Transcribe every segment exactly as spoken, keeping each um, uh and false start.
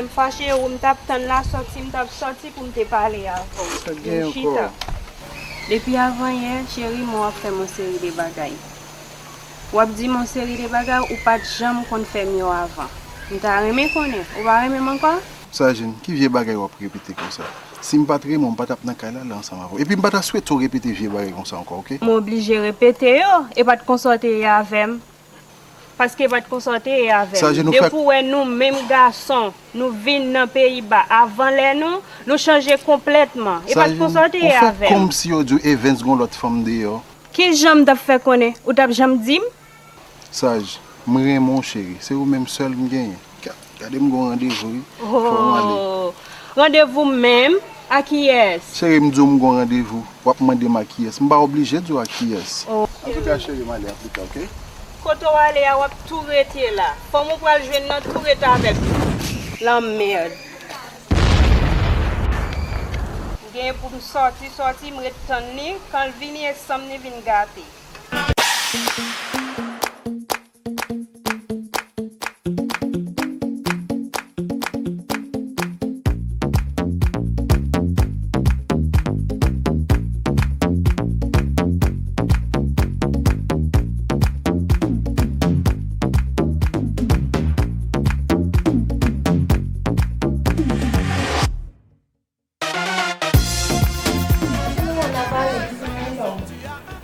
M fache, ou m t ap tann la sòti, m t ap sòti pou m te pale avè w. Sa gen ankò? Depi avan yè, cheri, mwen w ap fè m yon seri de bagay. W ap di m yon seri de bagay ou pa t janm konn fè m yo avan. M ta renmen konnen, ou pa renmen m ankò? Sajin, ki vye bagay w ap repete konsa? Si m pa t renmen w, m pa t ap nan kay la, la ansanm avè w. Epi m pa ta swete w repete vye bagay konsa ankò, oke? M oblije repete yo, e pa t konsa w te ye avè m. Paske pa t konsa w te ye avè m. Depi w wè nou menm gason, nou vin nan peyi ba avan lè nou, nou chanje konplètman. E pa t konsa w te ye avè m. Ou fè kòmsi yo di w Evens gon lòt fanm deyò. Kijan m t ap fè konnen? Ou t ap janm di m? Saj, m renmen w cheri. Se ou menm sèl m genyen. Gade m gon randevou wi. Fò m ale. Oh, randevou menm? A kiyès? Cheri, m di w m gon randevou. W ap mande m a kiyès. M pa oblije di w a kiyès. Oh. Antouka, cheri, m ale a pita, oke? Kote w ale a, w ap tou rete la. Fanm ou pral jwenn nan tou ret avèk ou. Lanmèd. M genyen pou m sòti, sòti, m ret tann li. Kan l vini, e sanm li vin gate.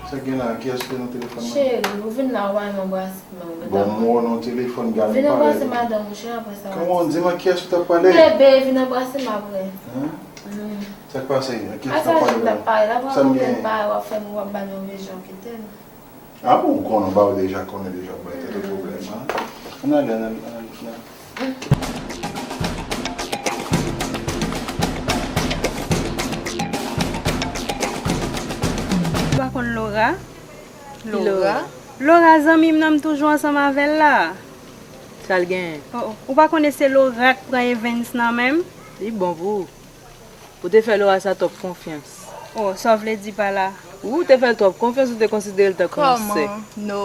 Sa gen la, kiyès ki te nan telefòn nan? Cheri, ou vin la, ou pa menm anbrase m, ou mete. Bon, m wè w nan telefòn, gade m pale. Vin anbrase madanm ou, cheri, apre sa. Kòman w di m ak kiyès ou t ap pale? Bebe, vin anbrase m apre. Hen? Mm. Sa k pase? Ak kiyès ou t ap pale la? Sa m gen? Pa w ap fè m, w ap ba nou yon bezwen, kite m. A bon, ou konnen, ba w deja konnen deja, w bay tèt ou pwoblèm, an. Ann ale, ann ale, ann ale, ann ale. Ou pa konn Laura? Ki Laura? Laura zanmi m nan, m toujou ansanm avè l la. Sa l genyen? Oh, oh. Ou pa konnen se Laura k pran Evens nan men m? Li bon pou ou. Ou te fè Laura sa twòp konfyans. Oh, sa w vle di pa la? Wi, ou te fè l twòp konfyans, ou te konsidere l tankou yon sè. Kòman? No.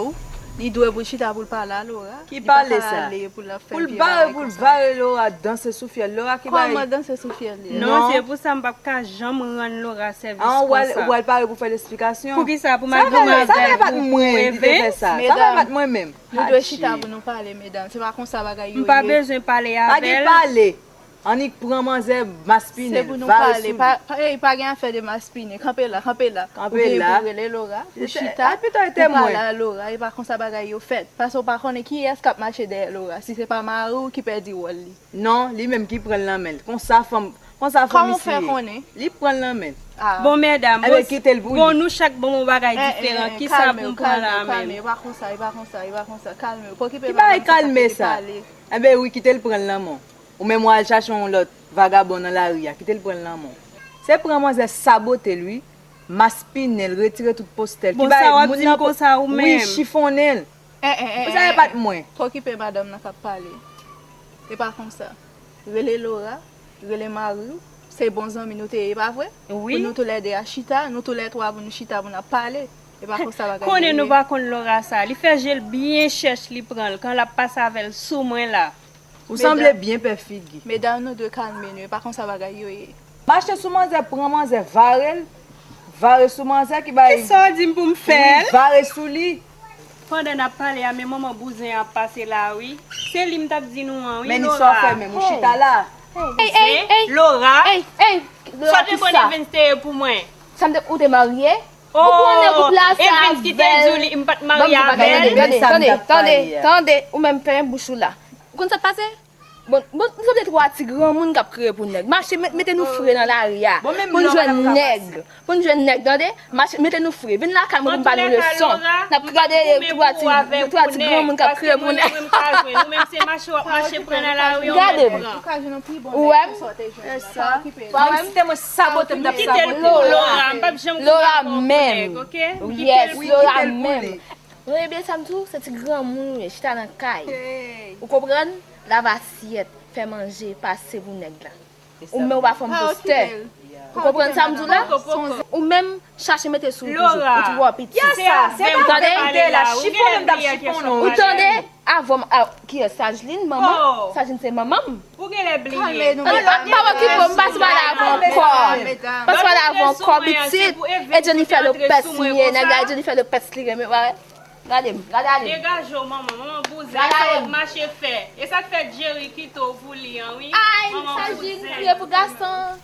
Li dwe pou l chita pou l pale a Laura. Ki pale sa? Pou l bare, pou l bare Laura, danse sou fyèl. Laura ki bare. Kòman danse sou fyèl li? Non, se pou sa m p ap ka janm rann Laura sèvis konsa. An, ou al pare pou fè l esplikasyon. Poukisa? Pou madmwazèl, pou Evens? Sa fè pa t mwen ki te fè sa. Sa fè pa t mwen menm. Nou dwe chita pou nou pale, medam. Se pa konsa bagay yo ye. M pa bezwen pale avè l. Pa gen pale. Annik pran manzè maspinen, vare sou li. Se pou nou pale. Pa, pa, ey, pa gen afè de maspinen. Kanpe la, kanpe la. Kanpe la. Ou gen pou rele Laura, pou chita, pou pale a Laura. E pa konsa bagay yo fèt. Paske w pa konnen kiyès k ap mache dèyè Laura. Si se pa mari w ki pèdi wòl li. Non, li menm ki pran l nan men l. Konsa fanm, konsa fanm isi ye. Kòman w fè konnen? Li pran l nan men l. Ah. Bon, medam, bon, kite l pou li. Bon, nou chak ban m yon bagay diferan. Kisa pou m pran la menm? Kalme w, kalme w, kalme w. E pa konsa, e pa konsa, e pa konsa. Kalme w. Pokipe madanm, se sa k ap pale. Ki bagay kalme sa? Enben wi, kite l pran l nan men w. Ou menm w al chache yon lòt vagabon nan lari a, kite l pran l nan men w. Se pran manzè sabote l wi, maspinen l, retire tout postè l. Bon, sa w ap di m konsa ou menm? Wi, chifonnen l. Sa e pa t mwen. Pa okipe madanm nan k ap pale. E pa konsa. Rele Laura, rele mari w. Se bon zanmi nou te ye, pa vre? Wi. Pou nou toulède a chita, nou toulètwa pou nou chita pou n ap pale. E pa konsa bagay yo ye. Konnen nou pa konn Laura sa. Li fè je l byen chèch, li pran l. Kan l ap pase avè l sou mwen la. Ou sanble byen pè figi. Medam, nou dwe kalme nou, e pa konsa bagay yo ye. Mache sou manzè, pran manzè, vare l, vare sou manzè ki bay. Kisa w di m pou m fè l? Wi, vare sou li. Pandan n ap pale a, men manman bouzen an ap pase la wi. Se li m t ap di nou an wi, Laura. Men ni sa w fè menm, ou chita la. Ey, ey, ey. Laura. Ey, ey. Sa w te konn Evens te ye pou mwen? Sa m te, ou te marye? Ou konnen koup la sa avè l. Evens ki te di w li, m pa t marye avè l. Tande, tande, tande, tande, ou menm fèmen bouch ou la. Ou konn sa k pase? Bon, bon, nou sanble twa ti granmoun k ap kriye pou nèg. Mache, met, mete nou fre nan lari a. Pou n jwenn nèg. Pou n jwenn nèg, tande? Mache, mete nou fre. Vin lakay mwen pou m ba nou leson. N ap gade twa ti, twa ti granmoun k ap kriye pou nèg. Ou menm se mache w ap mache pran nan lari a, ou menm pran. Gade m. Ou wè m? Ou wè m? Menm si te mwen sabote, m t ap sabote. Kite l pou Laura, m p ap janm koupab pou nèg, oke? Yes, Laura menm. Non, ebyen, sa m di w, se ti granmoun ou ye, chita nan kay. Ou konprann? Lave asyèt, fè manje, pase pou nèg la. Ou menm ou pa fanm postè. Ou konprann sa m di w la? Ou menm chache mete sou ou toujou. Ou twò piti. Ou tande? Ou tande? Avan m, a, kiyès? Sajlin, manman? Oh. Sajlin se manman m. Ou genlè bliye. Kalme nou, medam. Pa okipe w, m pa sou pale avè w ankò. M pa sou pale avè w ankò, pitit. E Jennifer Lopez li ye, nèg la Jennifer Lopez li renmen, w a wè. Gade m, gade ale. Degaje w, manman. Manman bouzen, e sa w ap mache fè. E sa k fè Jerry kite w pou li an, wi. Ay, Sajlin, kriye pou gason.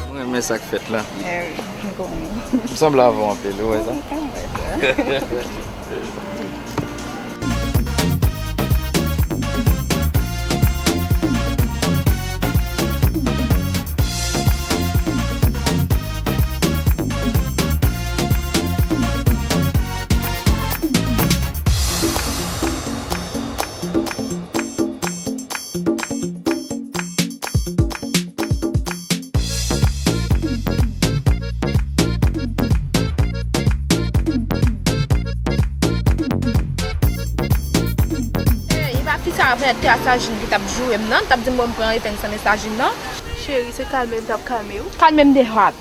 Mwen renmen sa k fèt la. Eh wi, m konnen. M sanble avè w anpil, ou wè sa? M wè sa. Ey, e pa fi sa avè te a Sajin ki t ap joure m nan, t ap di m bon m pran revanj sou Sajin nan. Cheri, se kalme m t ap kalme w. Kalme m de what?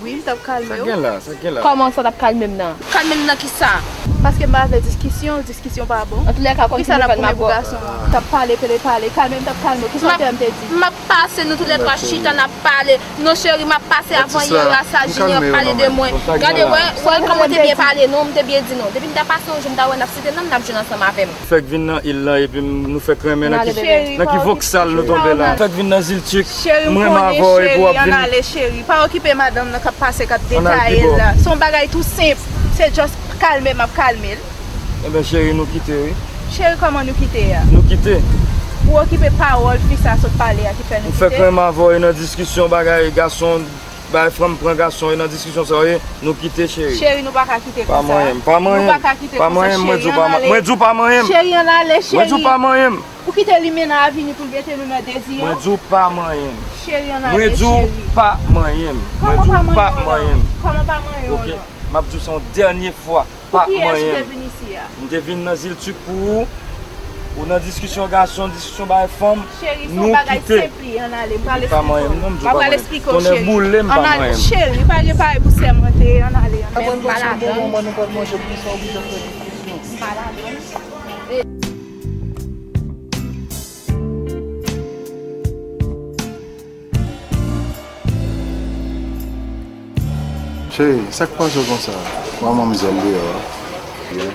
Wi, m t ap kalme w. Sa gen la, sa gen la. Kòman sa t ap kalme m nan? Kalme m nan kisa? Paske m pa vle diskisyon, diskisyon pa bon. Antoulèka, kòm ti devan m ap bò. Poukisa n ap goumen pou gason an? T ap pale, pale, pale. Kalme m t ap kalme w. Kisa w te wè m te di? M ap pase, nou toulètwa chita, n ap pale. Non, cheri, m ap pase avan yè a, Sajin, y ap pale de mwen. Gade, wè, wè kòman w te byen pale, non, m te byen di non. Depi m ta pase yon jou, m ta wè n ap site non, n ap jwenn ansanm avè m. Fèk vin nan il la, epi m, nou fèk renmen nan ki, nan ki voksal nou tonbe la. Fèk vin nan Ziltik, m renmen avè w, epi w ap vin. Ann ale, cheri. Pa okipe madanm nan k ap pase, k ap detaye l la. Se yon bagay tou senp. Se just kalme m ap kalme l. Enben, cheri, nou kite, wi. Cheri, kòman nou kite a? Nou kite. Ou okipe pawòl fi sa sot pale a ki fè nou kite? M fèk renmen avè w, e nan diskisyon bagay gason, bay fanm pran gason, e nan diskisyon sa yo ye, nou kite, cheri. Cheri, nou pa ka kite konsa. Pa manyen m, pa manyen m. Nou pa ka kite konsa, cheri, ann ale. Mwen di w pa manyen m. Mwen di w pa manyen m. Cheri, ann ale, cheri. Mwen di w pa manyen m. Ou kite limena a vini pou l mete nou nan dezi an. Mwen di w pa manyen m. Cheri, ann ale, cheri. Mwen di w pa manyen m. Mwen di w pa manyen m. Kòman pa manyen w non? Kòman pa manyen w non? Ok, m ap di w sa yon dènye fwa. Pa manyen m. Pou kiyès ou te vin isi a? M te vin nan Ziltik pou ou. Ou nan diskisyon gason, diskisyon bay fanm. Cheri, se yon bagay senp li, ann ale. M pral eksplike w. M pral eksplike w, cheri. Tonnè boule m, pa manyen m. Cheri, pa gen bagay pou sèmante, ann ale, ann ale. Aprann pran sou bon moman nou pral manje, poukisa w oblije ap fè diskisyon? M pa ladan l. Cheri, sa k pase w konsa? Wè manmzèl deyò a.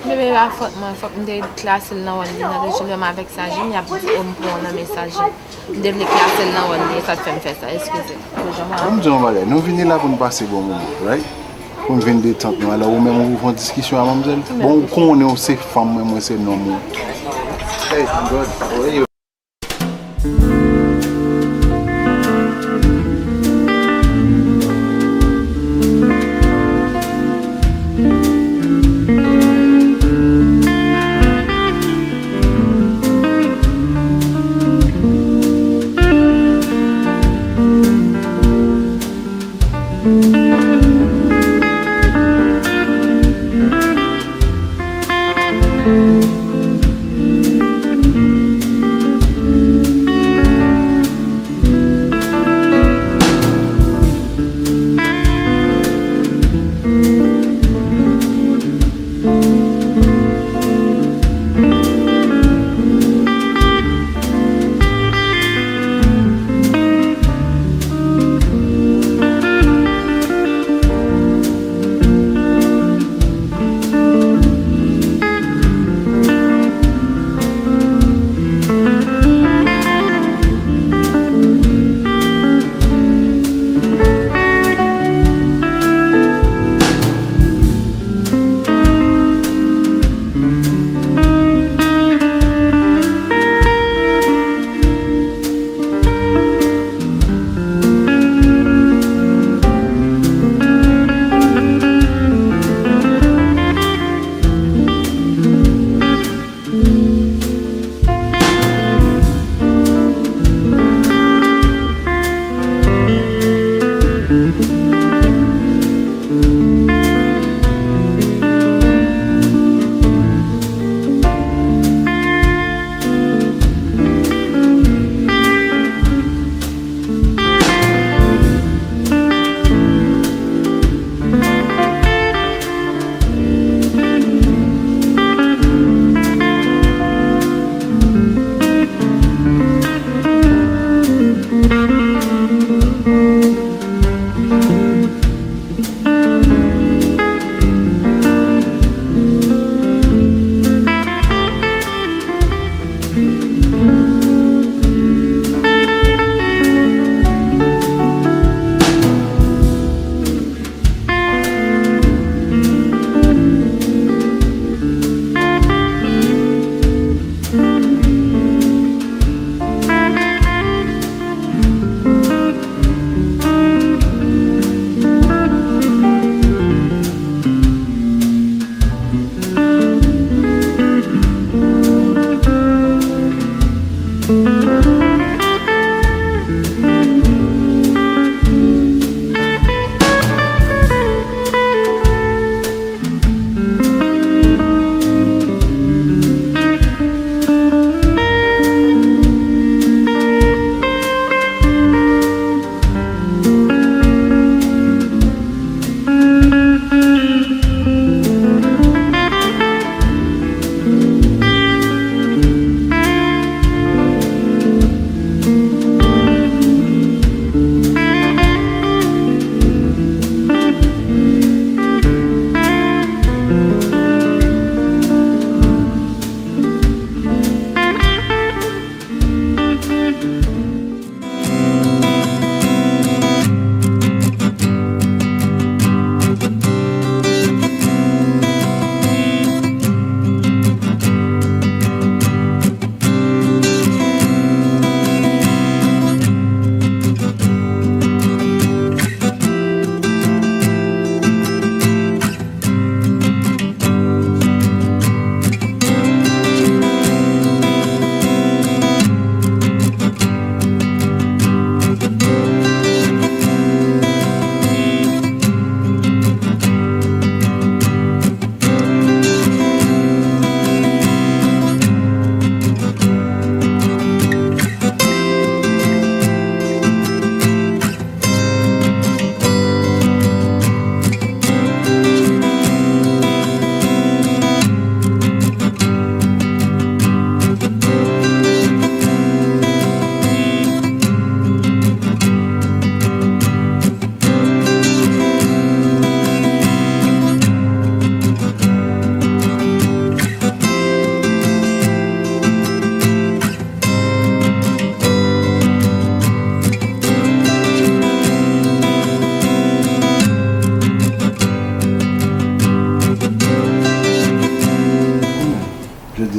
Bebe, e pa fòt mwen, fòk m te klase l nan wòl li nan rezoud m avèk Sajin, y ap di, o, m pran w nan men Sajin. M te vle klase l nan wòl li, e sa k fè m fè sa, eskize. Ban m di w yon bagay, nou vini la pou n pase bon moman, right? Pou n vin detant nou, alò ou menm ou ouvri yon diskisyon a manmzèl? Bon, ou konnen ou se fanm mwen, mwen se nonm ou. Hey, God, where you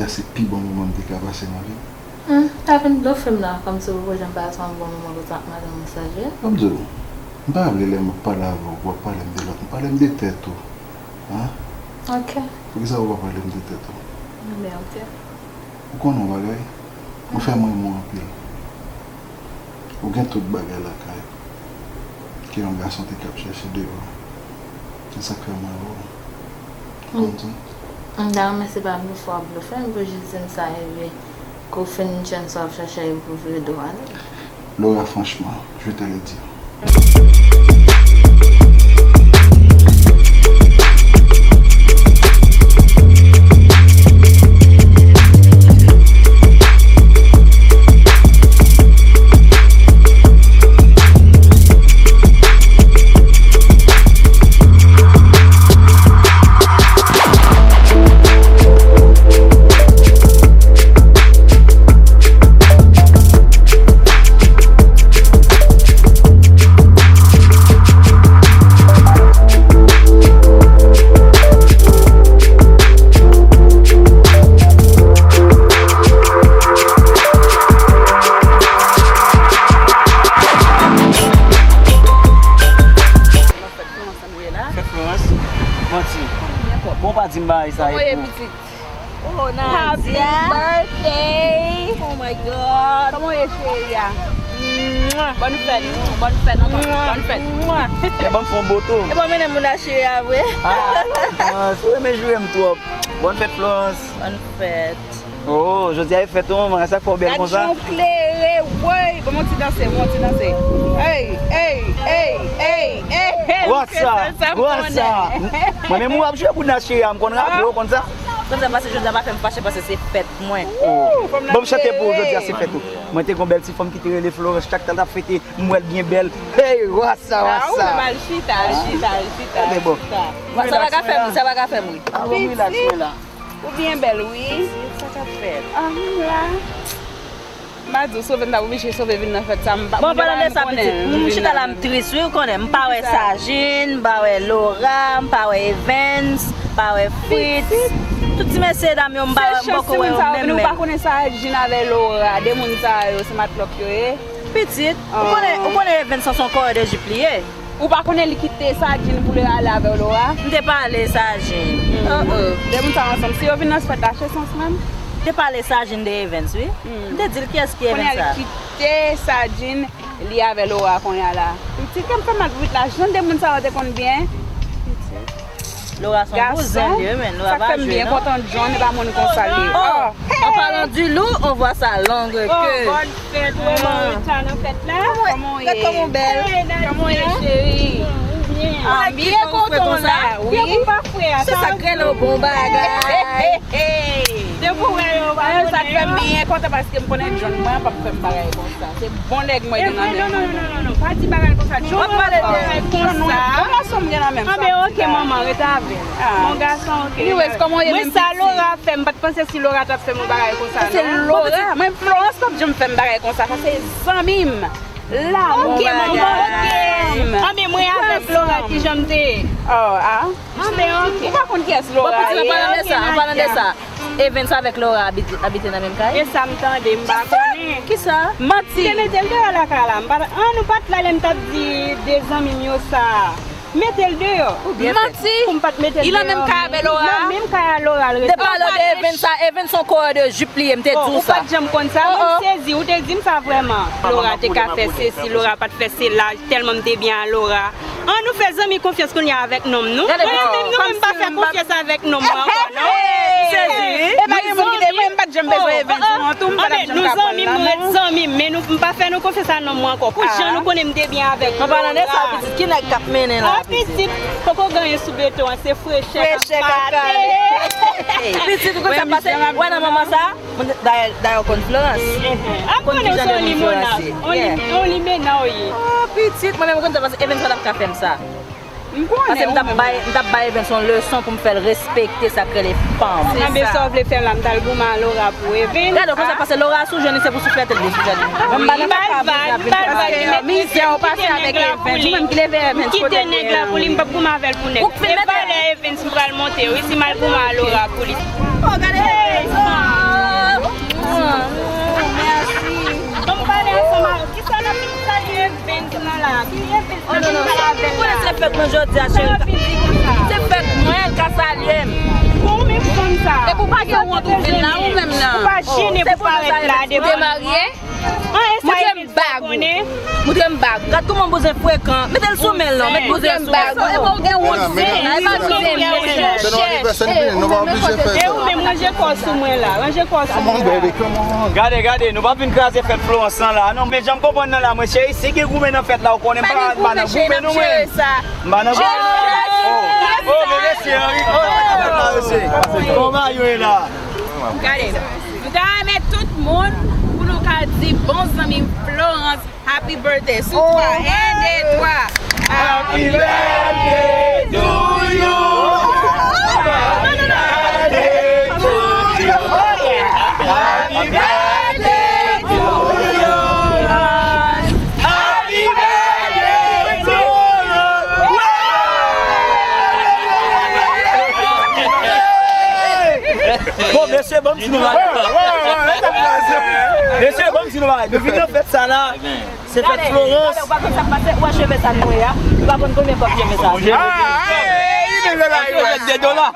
Se pi bon moman m te ka pase nan vi m. Hmm, ta vin blofe m la, kòmsi ou poko janm pase yon bon moman konsa ak madanm ou, sa vre? Ban m di w, m pa vle lè m ap pale avè w, w ap pale m de lòt, m pale m de tèt ou. Hein? Ok. Poukisa ou pa pale m de tèt ou? Anben, ok. Ou konnen yon bagay? Ou fè m renmen w anpil. Ou gen tout bagay lakay ou ke yon gason te kab chèche deyò a. Se sa k fè m renmen w. Ou konprann? M ta renmen se pa blofe w ap blofe m, pou jis di m sa rive, ke w fin jwenn sa w ap chèche a epi w vire do w ale. Laura, franchement, je te le dis. Fèt Florence, manti. Bon, pa di m bagay sa e pou. Oh, Nadia. Happy birthday. Oh my God. Kòman w ye, cheri a? Mwah. Bòn fèt. Bòn fèt ankò. Mwah. Bòn fèt. Mwah. E ban m fè yon boto. E ban mennen moun a cheri a vre. Ah, Florence, ou renmen joure m twòp. Bòn fèt, Florence. Bòn fèt. Oh, jodi a e fèt ou, manman, sa k fè w bèl konsa? Gad jan w klere, woy. Ban m yon ti danse, ban m yon ti danse. Hey, hey, hey, hey, hey, hey. What's up? What's up? Mwen menm ou ap jwe pou Nadia, m konn raple, ou konn sa? Konn sa pase jodi a pa fè m fache paske se fèt mwen. Oh. Ban m chante pou ou jodi a, se fèt ou. Mwen te gon bèl ti fanm ki te rele Florence, chak tan l t ap fete, m wè l byen bèl. Hey, what's up, what's up? Al chita, al chita, al chita, al chita. Sa pa ka fè m ri, sa pa ka fè m ri. Ah, bon, relax, mwen la. Ou byen bèl, wi. Sa k ap fèt? Ah, m la. M pa di w sove, m ta oblije sove vin nan fèt sa. M pa, bon, palan de sa, pitit, m chita la, m tris, wi, ou konnen. M pa wè Sajin, m pa wè Laura, m pa wè Evens, m pa wè Fritz. Tout ti mesye dam yo, m pa wè, m poko wè yo menm menm. Se chans si moun sa yo vini, ou pa konnen Sajin avè Laura, de moun sa yo, se matlòk yo ye. Pitit, ou konnen, ou konnen Evens se yon kòrè de jip li ye. Ou pa konnen li kite Sajin pou l ale avè w, Laura? M te pale Sajin. Oh, oh. De moun sa yo ansanm. Si yo vin nan fèt la, se sans menm. M te pale Sajin de Evens, wi. M te di l kiyès ki Evens sa. Kounye a li kite Sajin, li avè Laura kounye a la. Pitit, kè m fè mal pou pitit la. Jan de moun sa yo te konn byen. Laura se yon bouzen li ye, men Laura pa jwe, non. Sa k fè m byen kontan John, e pa moun konsa li ye. Oh, en parlant du loup, on voit sa longue queue. Fèt, ou e Marita nan fèt la? Kòman w ye? Kòman w bèl? Kòman w ye, cheri? Ou byen? Ah, byen kontan la. Wi. Depi w pa fre a, se sa k rele yon bon bagay. Depi w wè yo pa konnen. Sa k fè m byen kontan paske m konnen John mwen p ap fè m bagay konsa. Se bon nèg mwen gen nan men mwen. Non, non, non, non, non, pa di bagay konsa. John mwen p ap fè bagay konsa. Bon gason m gen nan men m. Anben, ok, manman, rete avè l. Bon gason, ok. Anyways, kòman w ye menm, pitit? Mwen, sa Laura fè, m pa t panse si Laura t ap fè m yon bagay konsa, non. Se Laura. Mwen, Florence p ap janm fè m bagay konsa. Sa se zanmi m. Lanmou. Ok, manman, ok. Anben, mwen avèk Laura, kijan m te ye? Oh, ah. Anben, ok. Ou pa konn kiyès Laura ye? Bon, pitit, an palan de sa, an palan de sa, Evens avèk Laura abite, abite nan menm kay? E sa m tande, m pa konnen. Kisa? Manti. M te mete l deyò lakay la. M pa t, ah, nou pa t la lè m t ap di de zanmi m yo sa. Mete l deyò. Ou byen fè. Manti. Pou m pa t mete l deyò. Li nan menm kay avè Laura? Nan menm kay a Laura l rete. Te pale de Evens sa, Evens se yon kòrè de jip li ye, m te di w sa. Oh, ou pa t janm konn sa? Mwen m sezi, ou te di m sa vrèman. Laura te ka fè sesi, Laura pa t fè sela, tèlman m te byen a Laura. An nou fè zanmi konfyans kounye a avèk nonm nou. Mwen menm, nou menm pa fè konfyans avèk nonm mwen ankò, non. Sezi. E pa gen moun ki te, mwen m pa t janm bezwen Evens non, tou m pa t ap janm ka pran l la non. Nou zanmi, nou ret zanmi, men nou, m pa fè nou konfyans a nonm mwen ankò. Pou jan nou konnen m te byen avèk Laura. An palan de sa, pitit, ki nèg k ap mennen la, pitit? Pitit, poko gen anyen sou beton an, se frechè k ap pale. Pitit, ou konn sa k pase? Wè nan manman sa? Dayè, dayè, ou konn Florence. Ap konnen se yon limonad, yon li-, yon limena w ye. Oh, pitit, mwen menm, ou konn sa k pase? Evens pa t ap ka fè m sa. Paske m t ap bay, m t ap bay Evens yon leson pou m fè l respekte sa k rele fanm. Anben, sa w vle fè m la, m t al goumen a Laura pou Evens. Gade, konsa pase Laura sou jèn li, se pou souflèt li souflèt. Mwen m pa nan sa, m pa vle, m pa vle. Mizè w pase avèk Evens, ou menm ki leve Evens, kote l ye? M kite nèg la pou li, m p ap goumen avè l pou nèg. Se valè Evens m pral monte, wi, si m al goumen a Laura pou li. Oh, gade Evens. Se fèt mwen jodi a, cheri. Se fèt mwen, l ka salye m. Bon, men fanm sa. Epi w pa gen wont ou vin la, ou menm nan. Ou pa jene pou parèt la devan. Ou te marye? An, e sa Moutre m bag ou. Moutre m bag ou. Gad kòman bouzen frekan. Mete l sou men l non, met bouzen sou men l. Epa w gen wont vin la, epa bouzen vin. Se nan anivèsè nou vini, nou pa oblije fè sa. E ou menm, ranje kò sou mwen la, ranje kò sou mwen la. Gade, gade, nou pa vin kraze fèt Florence lan la. Non, men jan m konprann nan la, mwen cheri, si gen goumen nan fèt la, ou konnen m pa, m pa nan goumen non mwen. M pa nan goumen non mwen. Oh, oh, men mesye, oh, oh, sa k ap fèt la, mesye? Kòman yo ye la? Gade, m ta renmen tout moun pou nou ka di bon zanmi Florence happy birthday sou twa. En, de, twa. Happy birthday to you. Happy birthday to you. Happy birthday to you. Happy birthday to you. Bon, mesye, ban m di nou bagay. Mesye, ban m di nou bagay. Nou vin nan fèt sa la. Se fèt Florence. Ou pa konn sa k pase, ou wè cheve sa nou ye a? Ou pa konn konbyen kòb cheve sa? Ah, eh, li vin la, li vin. De dola.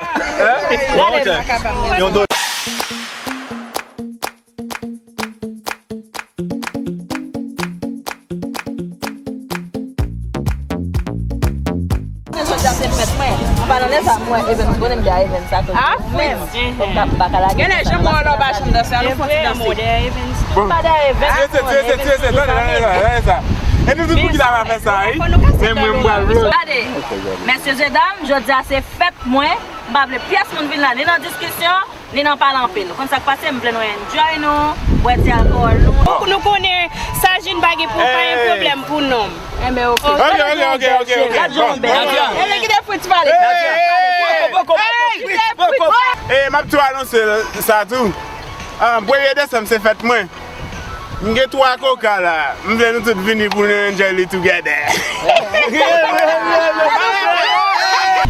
Yon dola. Jodi a se fèt mwen. Mwen pa nan lè sa, mwen Evens, konnen m de a Evens sa tou. Ah, men. Kòm m pa ka lage. Genlè jan mwen wè w pa janm danse, nou fè yon ti danse. Bon. Pa de a Evens. Trese, trese, trese, tande, tande, tande sa. E nou tout pou ki ta va fè sa, wi. Men mwen, m pral vle. Gade, mesye e dam, jodi a se fèt mwen. M pa vle pyès moun vin la, ni nan diskisyon. Li nan pale anpil. Ou konn sa k pase, m vle nou enjoy nou, bwè ti alkòl nou. Fòk nou konnen Sajin pa gen pou pa gen pwoblèm pou nonm. Enben, oke. Oke, oke, oke, oke, oke. Gad jan w bèl. Nadia. Enben, kite Fritz pale. Hey, hey, hey. Poko, poko, poko, poko. Hey, m ap tou anonse sa tou. Ah, premye desanm, se fèt mwen. M gen twa koka la. M vle nou tout vini pou nou enjoy li together.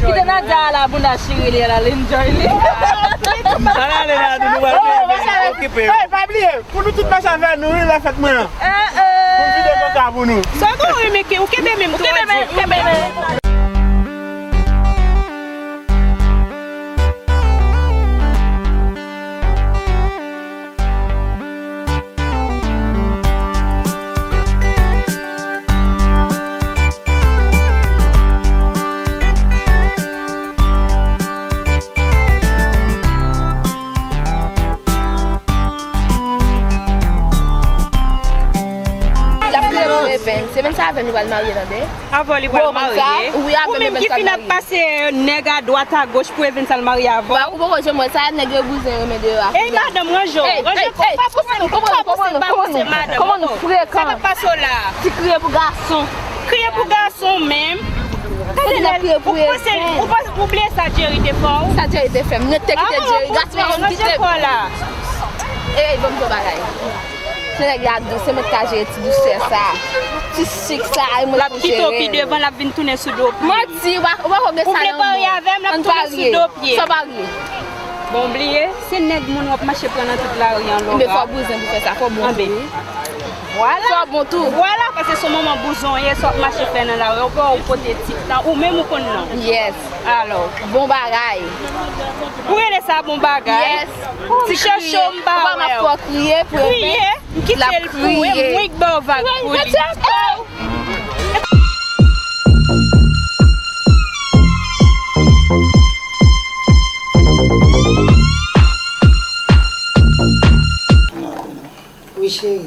Kite Nadia a la, bounda chire li, al enjoy li. Sa n ale la, nou pral okipe yo. Hey, pa bliye, pou nou tout mache avè nou, wi, lè fèt mwen an. Pou m vide koka pou nou. Sa w gen, wi, men ou kenbe menm, ou kenbe menm, ou kenbe menm. L ap kriye pou Evens. Se menm sa avè m li pral marye, tande. Avan li pral marye. Ou menm ki fin ap pase nèg a dwat a goch pou Evens al marye avè w. Ou poko janm wè sa, nèg yo bouzen yo men deyò a. Ey, madanm, ranje w. Ranje w, pa pouse nou, pa pouse madanm, pouse madanm. Kòman nou frekan? Sa k ap pase w la? Ti kriye pou gason. Kriye pou gason menm. Gade lè ou panse, ou panse, ou bliye sa Jerry te fè w? Sa Jerry te fè m? Mwen te kite Jerry. Gason pa konn kite. Ey, ban m di w bagay. Se nèg la dous, se mwen ki ka jere ti dousè sa. Ti sik sa, e mwen ki pou jere. L ap kite w pi devan, l ap vin tounen sou do pye. Manti, ou pa, ou pa konn gen sa nan mwen. Ou vle parye avè m, l ap tounen sou do pye. Sa w parye? Bon, bliye, se nèg moun w ap mache pran nan tout lari an longa. Enben, fò w bouzen pou fè sa, fò w bon tou wi. Vwala. Fò w bon tou. Vwala, paske se yon manman bouzon w ye, sa w ap mache fè nan lari, ou pa w pote tit lan, ou menm ou konn non. Yes. Alò. Bon bagay. Ou rele sa bon bagay? Yes. Ti kriye. Ou pa m ap fè w kriye pou Evens. Kriye? M kite l pou ou, e mwen k ba w vag pou li. Wi, cheri.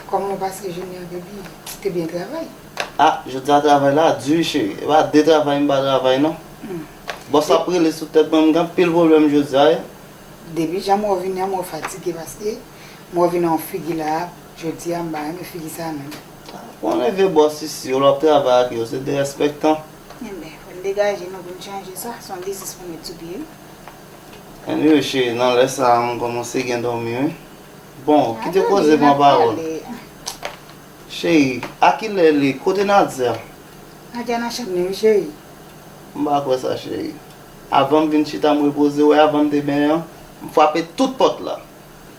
Kòman w pase jounen an, baby? Ou te byen travay? Ah, jodi a travay la di, cheri. E pa de travay m pa travay, non. Hmm. Bòs ap rele sou tèt mwen, m gen anpil pwoblèm jodi a, wi. Depi jan m wè w vini an, m wè w fatige paske m wè w vini an yon figi la, jodi a m pa renmen figi sa menm. Konnen vye bòs isi yo, lè w ap travay ak yo, se derespektan. Enben, fò n degaje nou pou n chanje sa, se yon biznis pou n met sou pye, wi. Anyway, cheri, nan lè sa a, m kòmanse gen dòmi, wi. Bon, kite koze pran pawòl. Cheri, a kilè li? Kote Nadia? Nadia nan chanm li, wi, cheri. M pa kwè sa, cheri. Avan m vin chita, m repoze, w wè, avan m te benyen an, m frape tout pòt la.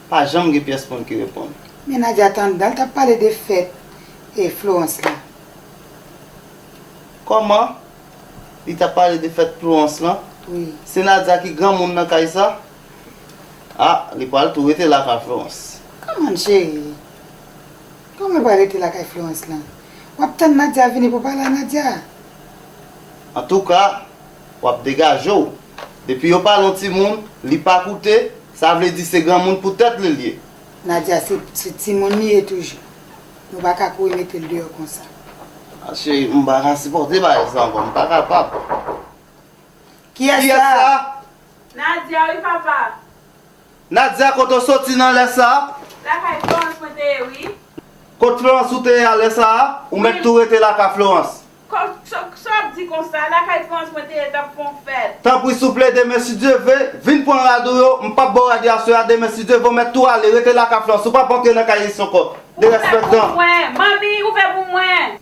Pa janm gen pyès moun ki reponn. Men Nadia t anndan, l t ap pale de fèt e Florence la. Kòman? Li t ap pale de fèt Florence lan? Wi. Se Nadia ki granmoun nan kay sa? Ah, li pral tou rete lakay Florence. Kòman, cheri? Kòman l pral rete lakay Florence lan? W ap tann Nadia vini pou pale a Nadia? Antouka, w ap degaje w. Depi yo pale yon timoun, li pa koute, sa vle di se granmoun pou tèt li l ye. Nadia se, se timoun li ye toujou. Nou pa ka kouri mete l deyò konsa. Ah, cheri, m pa ka sipòte bagay sa ankò, m pa kapab. Kiyès sa? Nadia, wi, papa. Nadia, kote w soti nan lè sa a? Lakay Florence mwen te ye, wi. Kot Florence ou te ye a lè sa a? Ou mèt tou rete lakay Florence. Kò-, sa, sa w ap di konsa? Lakay Florence mwen te ye, t ap fè yon fèt. Tanpri, souple, demen, si Dye ve, vin pran rad ou yo. M p ap ba w rad yo aswè a, demen, si Dye ve, w mèt tou ale, rete lakay Florence. Ou p ap antre nan kay isi ankò. Derespektan. Ou fè pou mwen. Manmi, ou fè pou mwen.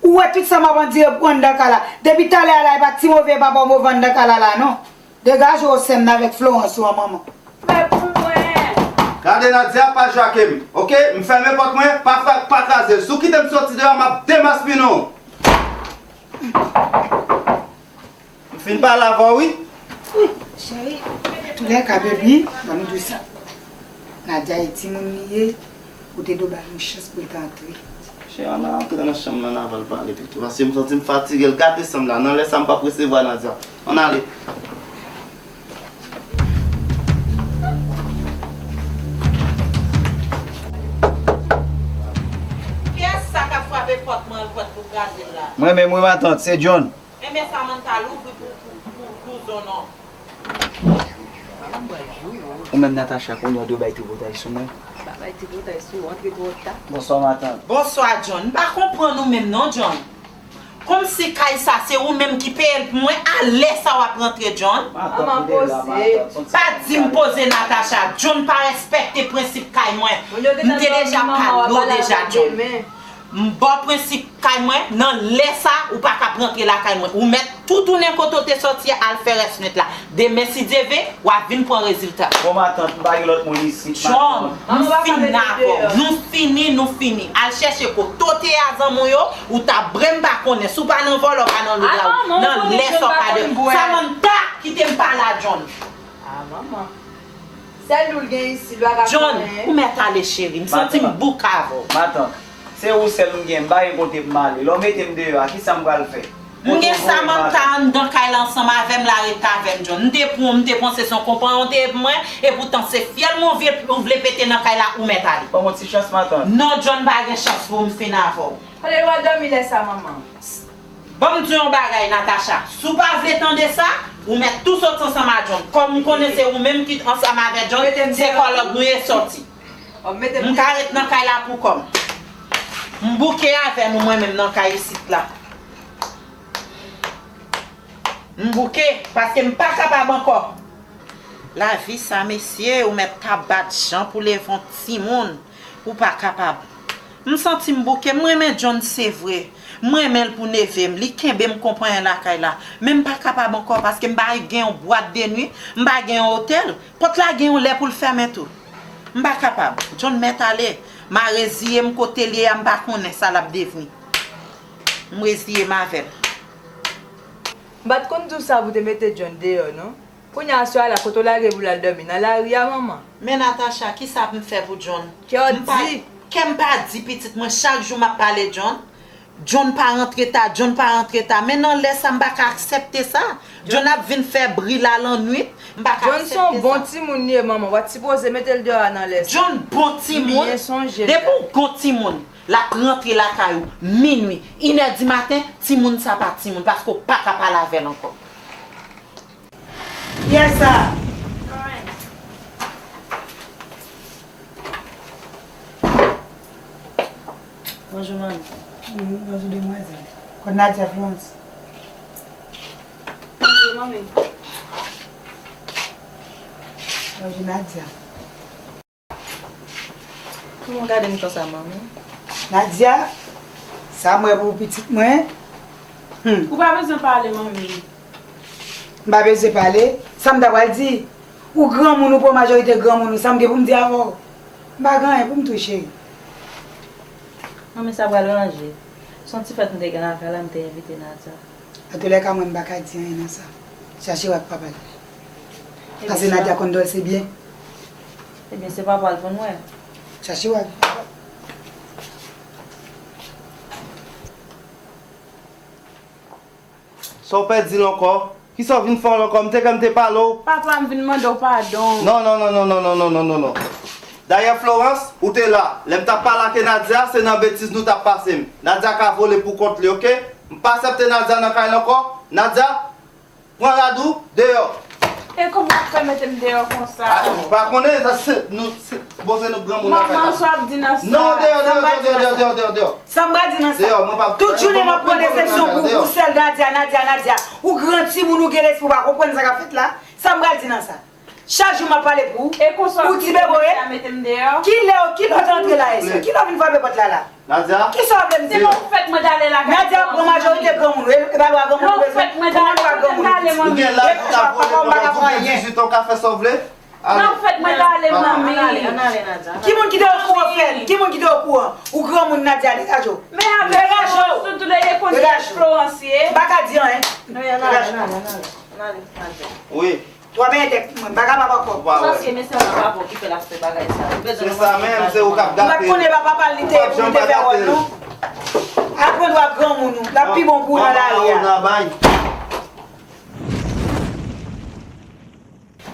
Ou wè tout sa m ap andire pou anndan kay la. Depi talè a la, e pa ti move papa w move anndan kay la la, non. Degaje w sèn nan avèk Florence ou an, manman. Fè pou mwen. Gade Nadia, pa jwe ak m, oke? M fèmen pòt mwen, pa fè, pa kraze l. Si w kite m soti deyò, m ap demaspinen w. M fin pale avè w, wi. Cheri, antoulèka, baby, ban m di w sa. Nadia e timoun li ye, ou te dwe ba l yon chans pou l te antre. Cheri, ann al antre nan chanm nan, n a va l pale pito. Paske m santi m fatige, l gate san m la. Nan lè sa, m p ap resevwa Nadia. Ann ale. Kiyès sa k ap frape pòt mwen, l pòt pou kraze l la? Mwen menm, wi, matant, se John. Enben, Samantha, louvri pou, pou, pou kouzon non. Ou menm, Natacha, kounye a w dwe bay tripotay sou mwen. Pa bay tripotay sou ou, antre twò ta. Bonswa, matant. Bonswa, John. M pa konprann ou menm non, John. Kòmsi kay sa, se ou menm ki peye l pou mwen, a lè sa w ap rantre, John? Manman, poze. Pa di m poze, Natacha. John pa respekte prensip kay mwen. M te deja pale w deja, John. M ba w prensip kay mwen, nan lè sa, ou pa ka rantre lakay mwen. Ou mèt tou tounen kote w te soti a, al fè rès nwit la. Demen, si Dye ve, w a vin pran rezilta. Bon, matant, m pa gen lòt moun isit, matant. John, nou fini avè w. Nou fini, nou fini. Al chèche kote w te a zanmi w yo, ou ta bre m pa konnen. Si w pa nan vòlò, pa nan lougawou. Nan lè sa w pa de. Samantha, kite m pale a John. Ah, manman. Sèl nou l gen isit, l pa ka konnen. John, ou mèt ale, cheri. M santi m bouk avè w. Matant, se ou sèl m gen, m pa gen kote pou m ale. Lè w mete m deyò a, kisa m pral fè? M gen Samantha anndan kay la ansanm avè m, l a rete avè m, John. M te pran, m te panse se yon konpayon w te ye pou mwen, epoutan se fyèl mwen w vle, w vle pete nan kay la, ou mèt ale. Ban m yon ti chans, matant. Non, John, pa gen chans pou m fin avè w. Kote l pral dòmi lè sa, manman? Ban m di w yon bagay, Natacha. Si w pa vle tande sa, ou mèt tou soti ansanm a John. Kòm m konnen se ou menm ki ansanm avè John, se kòlòg nou ye sòti. M ka ret nan kay la pou kò m. M bouke avè nou mwen menm nan kay isit la. M bouke, paske m pa kapab ankò. Lavi sa, mesye, ou mèt ta bat jan pou leve yon timoun. Ou pa kapab. M santi m bouke. M renmen John, se vre. M renmen l pou neve m. Li kenbe m kon panyen lakay la. Men m pa kapab ankò, paske m pa gen yon bwat de nwi, m pa gen yon otèl. Pòt la gen yon lè pou l fèmen tou. M pa kapab. John mèt ale. M a reziye m kote l ye a, m pa konnen sa l ap devni. M reziye m avè l. M pa t konn di w sa pou te mete John deyò, non. Kounye a, aswè a la, kote w lage pou l al dòmi? Nan lari a, manman? Men Natacha, kisa m fè pou John? Kè w di. Kè m pa di, pitit mwen, chak jou m ap pale John. John pa rantre ta, John pa rantre ta. Men nan lè sa, m pa ka aksepte sa. John ap vin fè bri la lannwit. M pa ka aksepte sa. John se yon bon timoun li ye, manman. W pa t sipoze mete l deyò a nan lè sa. John bon timoun. M byen sonje l. Depi w gon timoun, l ap rantre lakay ou minwi, inè di maten, timoun sa pa timoun, paske w pa ka pale avè l ankò. Kiyès sa? Bonjou, manmi. Bonjou, demwazèl. Kot Nadia, Florence? Bonjou, manmi. Bonjou, Nadia. Kòman w gade m konsa, manmi? Nadia, sa m wè pou pitit mwen. Hmm. Ou pa bezwen pale, manmi. M pa bezwen pale? Sa m ta pral di? Ou granmoun, ou pran majorite granmoun ou, sa m gen pou m di avè w? M pa gen anyen pou m di w, cheri. Manmi, sa pral ranje. Son ti fèt m te gen lakay la, m te envite Nadia. Antoulèka, mwen m pa ka di anyen nan sa. Chache w ak papa l. Paske Nadia konn Dolce byen. Ebyen, se papa l pou n wè. Chache w ak papa l. Sa w pèdi l ankò? Kisa w vin fè l ankò? M te kwè m te pale w. Papa, m vin mande w padon. Non, non, non, non, non, non, non, non, non, non. Dayè, Florence, ou te la. Lè m t ap pale ak Nadia, se nan betiz nou t ap pase m. Nadia ka vole pou kont li, oke? M pa aksepte Nadia nan kay la ankò. Nadia, pran rad ou, deyò. E kòman w ap fè mete m deyò konsa? A, m pa konnen, sa se, nou, se, bon, se nou granmoun nan kay la. Manman, sa w ap di nan sa? Non, deyò, deyò, deyò, deyò, deyò, deyò, deyò. Sa m pral di nan sa? Tout jounen m ap pran desepsyon pou ou sèl Nadia, Nadia, Nadia. Ou gran timoun, ou gen lespri, ou pa konprann sa k ap fèt la? Sa m pral di nan sa? Chak jou m ap pale pou ou. Ou ti beboye. Kilè, kilè w te antre la, Esther? Kilè w vin frape pòt la la? Nadia. Kisa w vle m di? Se pa ou k fèt mwen t ale lakay Nadia. Pran majorite granmoun, wi. E pa lwa granmoun ou bezwen. Pran lwa granmoun ou bezwen. Ou gen laj ou ka vole pandan w gen dizuit an, ou ka fè sa w vle. Ann fèt mwen t ale, manmi. Ki moun ki te okouran, Fred? Ki moun ki te okouran? Ou granmoun, Nadia, degaje w. Men avè Florence, tout lè e konn Florence ye. M pa ka di anyen. Degaje w. Wi. Twa benyen tèt mwen, m pa kapab ankò. Ou pa wè. Sa se mesye an pa pou ki fè l ap fè bagay sa yo. Ou bezwen. Se sa menm, se ou k ap gate l. M pa t konnen papa l li te, li te fè wòl non. Al pran dwa granmoun ou, l ap pi bon pou ou nan lari a.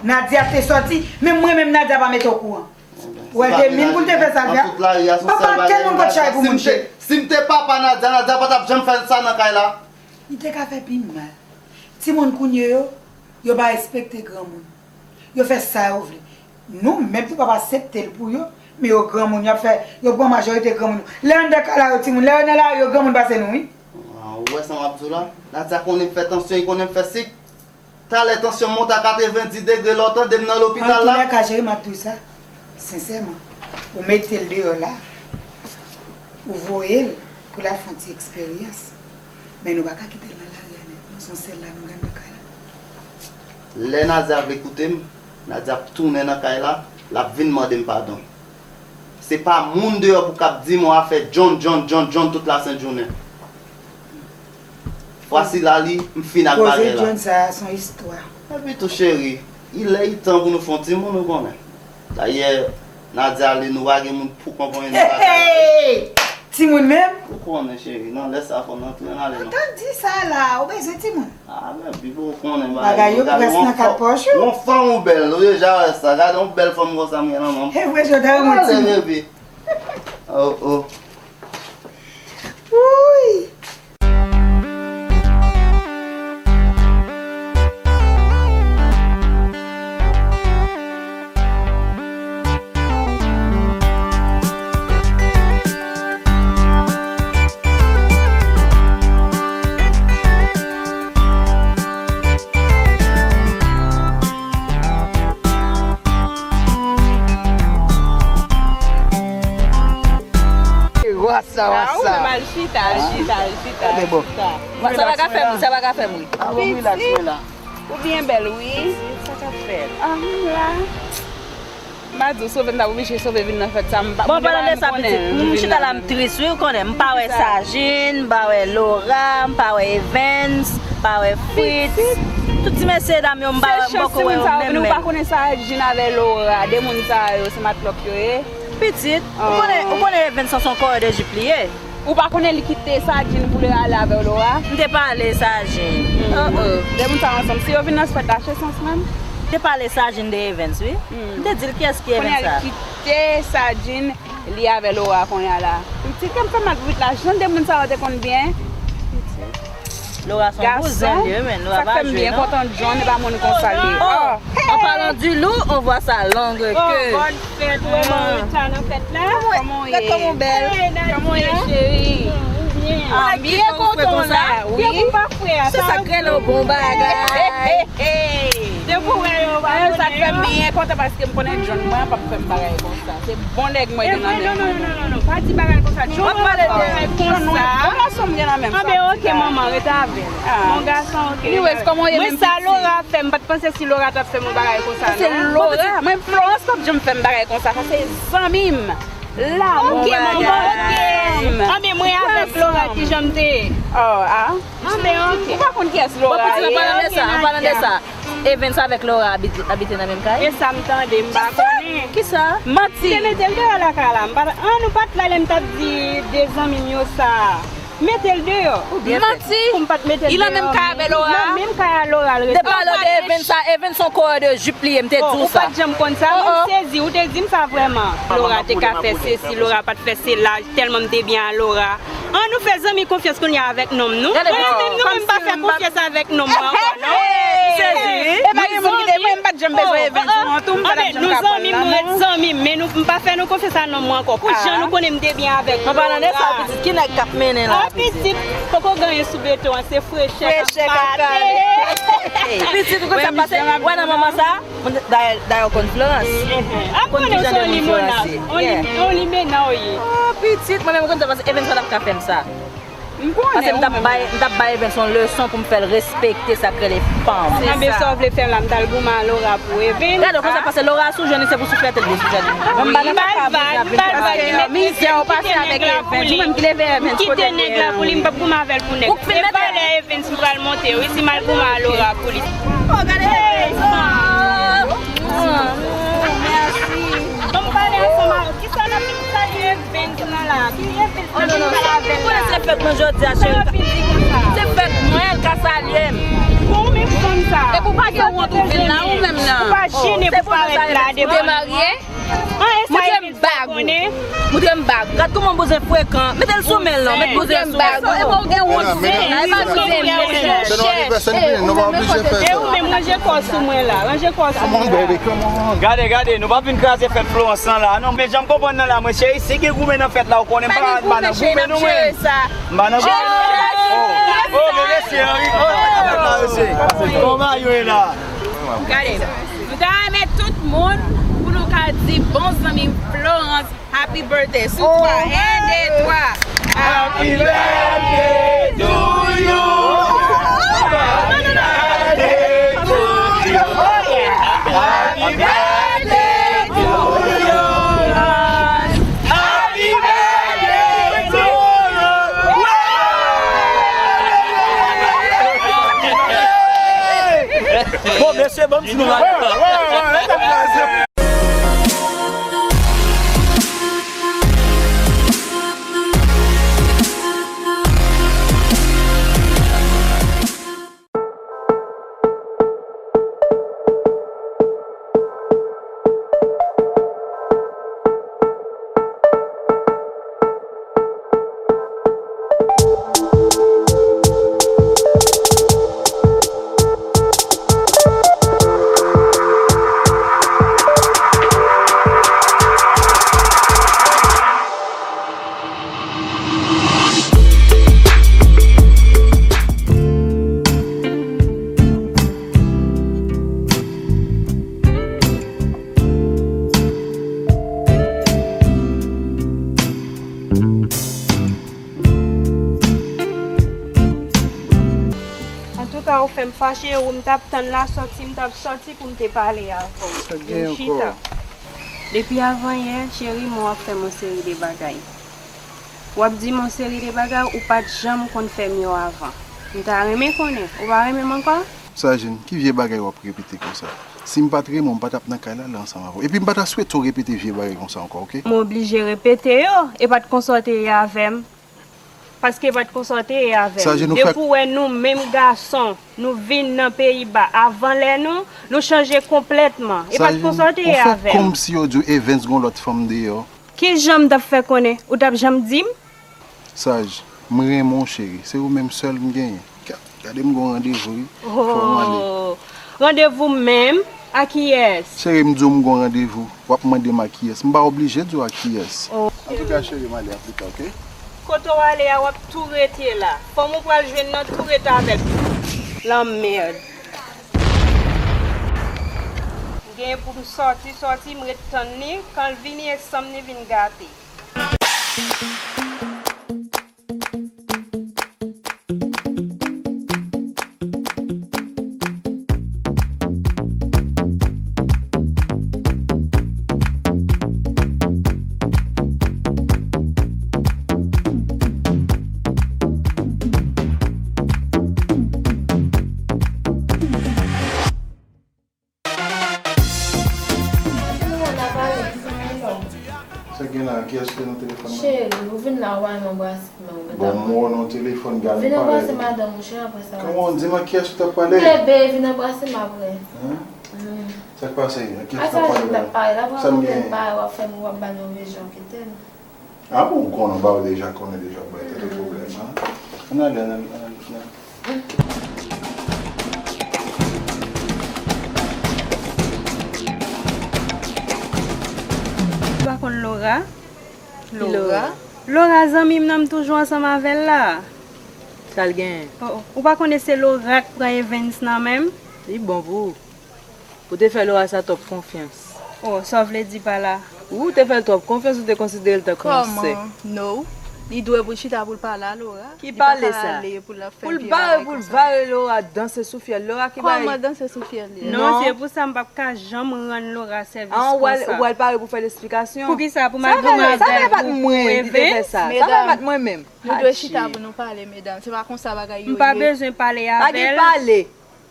Nadia te sòti, men mwen menm Nadia pa mete okouran. Ou wè l te min pou l te fè sa l fè a? Papa, kèl moun pot chay pou moun cheri. Si m te papa Nadia, Nadia pa t ap janm fè sa nan kay la. Li te ka fè pi mal. Timoun kounye yo, yo pa respekte granmoun. Yo fè sa yo vle. Nou menm tou p ap aksepte l pou yo, men yo granmoun, y ap fè, yo pran majorite granmoun yo. Lè anndan kay la yo timoun, lè yo nan lari yo granmoun pase nou wi. Ou wè sa m ap di w la? Nadia konnen m fè tansyon, li konnen m fè sik. Talè tansyon m monte a katrevendi degre la, w tande m nan lopital la. Antoulèka, cheri, m ap di w sa, sensèman, ou mete l deyò la, ou voye l pou l al fè yon ti eksperyans. Men nou pa ka kite l nan lari a nèt non, se yon sèl la nou gen nan kay la. Lè Nadia vle koute m, Nadia ap tounen nan kay la, l ap vin mande m padon. Se pa moun deyò pou k ap di m yon afè John, John, John, John tout lasent jounen. Fwa sila li, m fin ak bagay la. Koze John sa a se yon istwa. Epi tou cheri, il è il tan pou nou fè yon timoun ou konnen. Dayè, Nadia ale nou pa gen moun pou konprann nou bagay la. Hey! Timoun menm? Ou konnen cheri, nan lè sa fò n antre n ale non. Antann di sa la, ou bezwen timoun? A men, pipo ou konnen bagay yo, bagay yo prèske nan kat pòch ou. Yon fanm ou bèl, ou deja wè sa, gade yon bèl fanm konsa m gen nan men m. E vre, Jodha, yon timoun. Ale, baby. Oh, oh. Wouy! Wasa, wasa. A, ou menm al chita, al chita, al chita, al chita. Sa pa ka fè m ri, sa pa ka fè m ri. A, bon, relax, relax. Ou byen bèl, wi. Sa k ap fèt? A, m la. M a di w, sove m t ap oblije sove vin nan fèt sa, m pa konnen. Bon, palan de sa, pitit, m chita la, m tris, wi, ou konnen. M pa wè Sajin, m pa wè Laura, m pa wè Evens, m pa wè Fritz. Tout ti mesye dam yo, m pa, m poko wè yo menm, menm. Ou pa konnen Sajin avè Laura, de moun sa yo, se matlòk yo ye. Pitit, ou konnen, ou konnen Evens se yon kòrè de jip li ye. Ou pa konnen li kite Sajin pou l ale avè Laura? M te pale Sajin. Oh, oh. De moun sa yo ansanm, si yo vin nan fèt la, se sans menm. M te pale Sajin de Evens, wi. M te di l kiyès ki Evens sa. Kounye a li kite Sajin, li avè Laura kounye a la. Pitit, kè m fè mal pou pitit la. Jan de moun sa yo te konn byen. Laura se yon kouzen li, wi, men Laura pa jwe non. Sa k fè m byen kontan John, e pa moun konsa li ye. Oh, en parlant du loup, on voit sa longue queue. Fèt, ou an reta nan fèt la? Kòman w ye? Kòman w bèl? Kòman w ye, cheri? Ou byen? Ah, m byen kontan w la. Wi. Depi w pa fè a, se sa k rele yon bon bagay. Depi w wè yo pa konnen. Sa k fè m byen kontan paske m konnen John mwen p ap fè m bagay konsa. Se bon nèg mwen gen nan men mwen. Non, non, non, non, pa di bagay konsa. John mwen p ap fè bagay konsa. Bon gason m gen nan men m. Ah, ben, ok, manman, rete avè l. Bon gason, ok. Anyways, kòman w ye menm, pitit? Mwen, sa Laura fè m, m pa t panse si Laura t ap fè m yon bagay konsa, non. Se Laura, mwen, Florence p ap janm fè m bagay konsa. Sa se zanmi m. La, ok, manman, ok. Anben, mwen avèk Laura, kijan m te ye? Oh, ah. Anben, ok. Ou pa konn kiyès Laura ye? Bon, pitit, an palan de sa, an palan de sa. Evens avèk Laura abite, abite nan menm kay? E sa m tande, m pa konnen. Kisa? Manti. Te mete l deyò lakay la. M pa, an, nou pa t la lè m t ap di de zanmi m yo sa. Mete l deyò. Manti. Pou m pa t mete l deyò. Li nan menm kay avè Laura? Nan menm kay a Laura l rete. Depi lè w de Evens sa, Evens se yon kourè de jip li ye, m te di w sa. Ou pa t janm konn sa, mwen m sezi, ou te di m sa vrèman. Laura te ka fè sesi, Laura pa t fè sela, tèlman m te byen a Laura. An nou fè zanmi konfyans kounye a avèk nonm nou. Mwen menm nou menm m pa fè konfyans avèk nonm mwen ankò non. Sezi. E pa gen moun ki te, mwen m pa t janm bezwen Evens non, tou m pa t ap janm ka pran l la non. Nou zanmi, nou ret zanmi, men nou, m pa fè nou konfyans a nonm mwen ankò. Pou jan nou konnen m te byen avèk Laura. An palan de sa, pitit, ki nèg k ap mennen la? An pitit, poko gen anyen sou beton an, se frechè k ap pale. Pitit, ou konn sa k pase? Wè nan moman sa? Dayè, dayè w konn Florence. Ou konn kijan de moun Florence ye. Yon limena w ye. Oh, pitit, mwen menm m konn sa pase Evens pa t ap ka fè m sa. Paske m t ap bay, m t ap bay Evens yon leson pou m fè l respekte sa k rele fanm. Anben sa w vle fè m la, m t al goumen a Laura pou Evens. Gade, w konn sa k pase Laura sou jèn li, se pou souflèt li, sou jèn li. Mwen m pa nan sa ka vin ap vin fè bagay. Mizè w pase avèk Evens, ou menm ki leve Evens, kote l ye? Kite nèg la pou li, m p ap goumen avè l pou nèg. Se valè Evens m pral monte wi, si m al goumen a Laura pou li. Oh, gade. Mèsi. Bon, m pale ansanm avè w. Kisa n ap vin salye Evens lan la? Ki Evens n ap vin pale avè l la? Konnen se fèt mwen jodi a, cheri. Se fèt mwen, l ka salye m. Bon, men fanm sa. Epi w pa gen wont ou vin la, ou menm nan. Ou pa jene pou parèt la devan nou. Ou te marye? An, e sa Evens pa konnen. Moutre m bag. Gad kòman w bezwen frekan. Mete l sou men l non. Mete l sou men l. Epa w gen wont sou men. Epa w gen wont sou men. E ou menm ranje kò w sou mwen la. Ranje kò w sou mwen la. Gade, gade, nou pa vin kraze fèt Florence lan la non. Men jan m konprann nan la, mwen cheri, si gen goumen nan fèt la, ou konnen m pa, m pa nan goumen nou menm. M pa nan goumen nou menm. Oh, oh, men mesye, Henry. Oh, sa k ap fèt la, mesye? Kòman yo ye la? Gade. Nou ta renmen tout moun pou nou ka di bon zanmi Florence happy birthday sou twa. En, de, twa. Happy birthday to you. Happy birthday to you. Happy birthday to you. Happy birthday to you. Bon, mesye, ban m di nou la. Antouka, ou fè m fache, ou m t ap tann la sòti, m t ap sòti pou m te pale avè w. Sa k gen ankò? Depi avanyè, cheri, mwen w ap fè m yon seri de bagay. W ap di m yon seri de bagay ou pa t janm konn fè m yo avan. M ta renmen konnen, ou pa renmen m ankò? Sajin, ki vye bagay w ap repete konsa? Si m pa t renmen w, m pa t ap nan kay la, la ansanm avè w. Epi m pa ta swete w repete vye bagay konsa ankò, oke? M oblije repete yo, e pa t konsa w te ye avè m. Paske pa t konsa w te ye avè m. Sajin, ou fèk... Depi w wè nou menm gason, nou vin nan peyi ba avan lè nou, nou chanje konplètman. E pa t konsa w te ye avè m. Sajin, ou fè kòmsi yo di w Evens gon lòt fanm deyò. Ki jan m t ap fè konnen? Ou t ap janm di m? Saj, m renmen w cheri. Se ou menm sèl m genyen. Gade m gon randevou wi. Fò m ale. Oh, randevou menm? A kiyès? Cheri, m di w m gon randevou. W ap mande m a kiyès. M pa oblije di w a kiyès. Oh. Antouka cheri, m ale a pita, oke? Kote w ale a, w ap tou rete la. Fanm ou pral jwenn nan tou ret avè l. Lanmèd. M genyen pou m sòti, sòti, m ret tann li. Kan l vini, e sanm li vin gate. Sa gen la, kiyès ki te nan telefòn nan? Cheri, ou vin la, ou pa menm anbrase men w, medam. Bon, m wè w nan telefòn, gade m pale. Vin anbrase madanm ou, cheri, apre sa. Kòman w di m ak kiyès ou t ap pale? Bebe, vin anbrase m apre. Hen? Sa k pase? Ak kiyès ou t ap pale la? Sa m gen? Pale, w ap fè m, w ap ba nou rezon, kite m. Ah bon, ou konnen, ba w deja konnen deja, bay tèt ou pwoblèm, an. Ann ale, ann ale, ann ale, ann ale. Ou pa konn Laura? Ki Laura? Laura? Laura, zanmi m nan, m toujou ansanm avè l la. Sa l genyen? Oh, oh. Ou pa konnen se Laura k pran Evens nan men m? Li bon pou ou. Ou te fè Laura sa twòp konfyans. Oh, sa w vle di pa la? Ou te fè l twòp konfyans, ou te konsidere l tankou yon sè. Kòman? No. Li dwe pou l chita pou l pale a Laura. Ki pale sa? Pou l bare, pou l vare Laura, danse sou fyèl Laura ki bay. Kòman danse sou fyèl li? Non, se pou sa m p ap ka janm rann Laura sèvis konsa. Ou pral pare pou fè l esplikasyon? Poukisa? Pou m al goumen avè l pou, pou Evens? Sa pa fè mwen li te fè sa. Sa pa fè mwen menm. Nou dwe chita pou nou pale, medam. Se pa konsa bagay yo ye. M pa bezwen pale avè l. Pa gen pale.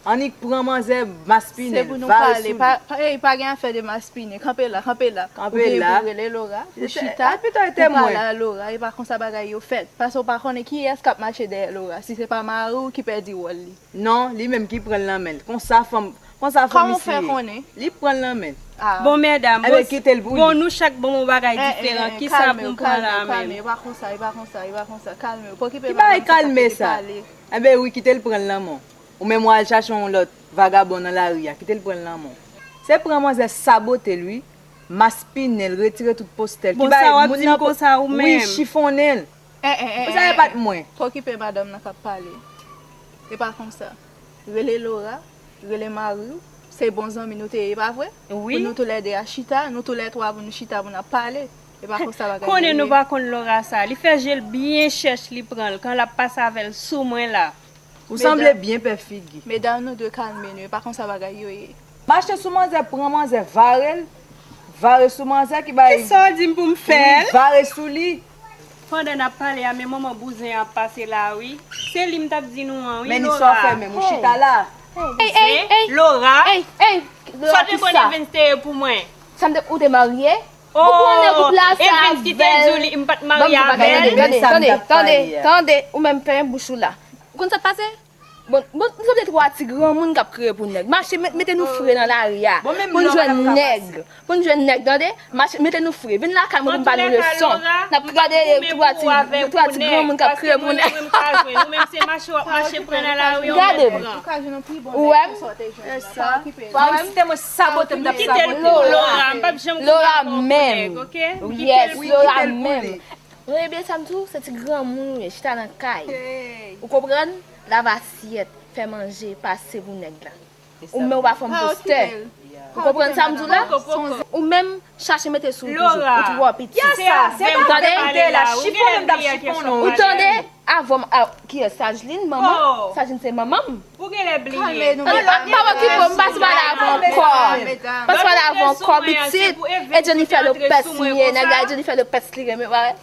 Annik pran manzè maspinen, vare sou li. Se pou nou pale. Pa, pa, ey, pa gen afè de maspinen. Kanpe la, kanpe la. Kanpe la. Ou gen pou rele Laura, pou chita, pou pale a Laura. E pa konsa bagay yo fèt. Paske w pa konnen kiyès k ap mache dèyè Laura. Si se pa mari w ki pèdi wòl li. Non, li menm ki pran l nan men l. Konsa fanm, konsa fanm isi ye. Kòman w fè konnen? Li pran l nan men l. Ah. Bon, medam, bon, kite l pou li. Bon, nou chak ban m yon bagay diferan. Kisa pou m pran la menm? Kalme w, kalme w, kalme w. E pa konsa, e pa konsa, e pa konsa. Kalme w. Pokipe madanm sa, sa fè li pale. Ki bagay kalme sa? Enben wi, kite l pran l nan men w. Ou menm w al chache yon lòt vagabon nan lari a, kite l pran l nan men w. Se pran manzè sabote l wi, maspinen l, retire tout postè l, ki bay moun nan, wi, chifonnen l. Pou sa e pa t mwen. Pokipe madanm nan k ap pale. E pa konsa. Rele Laura, rele mari w, se bon zanmi nou te ye, pa vre? Wi. Pou nou toulède a chita, nou toulètwa pou nou chita pou n ap pale. E pa konsa bagay yo ye. Konnen nou pa konn Laura sa. Li fè je l byen chèch, li pran l. Kan l ap pase avè l sou mwen la. Ou sanble byen pè figi. Medam, nou dwe kalme nou, e pa konsa bagay yo ye. Mache sou manzè, pran manzè, vare l, vare sou manzè ki bay. Kisa w di m pou m fè l? Wi, vare sou li. Pandan n ap pale a, men manman bouzen an ap pase la wi. Se li m t ap di nou an wi, Laura. Men ni sa w fè menm, ou chita la. Ey, ey, ey. Laura. Ey, ey. Sa w te konn Evens te ye pou mwen? Sa m te, ou te marye? Ou konnen gwoup la sa avè l. Evens ki te di w li, m pa t marye avè l. Tande, tande, tande, tande, ou menm fèmen bouch ou la. Ou konn sa k pase? Bon, bon, nou sanble twa ti granmoun k ap kriye pou nèg. Mache, met-, mete nou fre nan lari a. Pou n jwenn nèg. Pou n jwenn nèg, tande? Mache, mete nou fre. Vin lakay mwen pou m ba nou leson. N ap gade twa ti, twa ti granmoun k ap kriye pou nèg. Gade m. Ou wè m? Ou wè m? Laura menm. Yes, Laura menm. Rele byen sa m di w, se ti granmoun ou ye, chita nan kay. Ou konprann? Lave asyèt, fè manje, pase pou nèg la. Ou menm ou pa fanm postè. Ou konprann sa m di w la? Ou menm chache mete sou ou toujou, ou twò piti. Ou tande? Ou tande? Avan m, a, kiyès? Sajlin, manman? Sajlin se manman m. Ou genlè bliye. Tande, pa, pa okipe w, m pa sou pale avè w ankò. M pa sou pale avè w ankò, pitit. E Jennifer Lopez m ye, nèg la e Jennifer Lopez li renmen, w pa wè?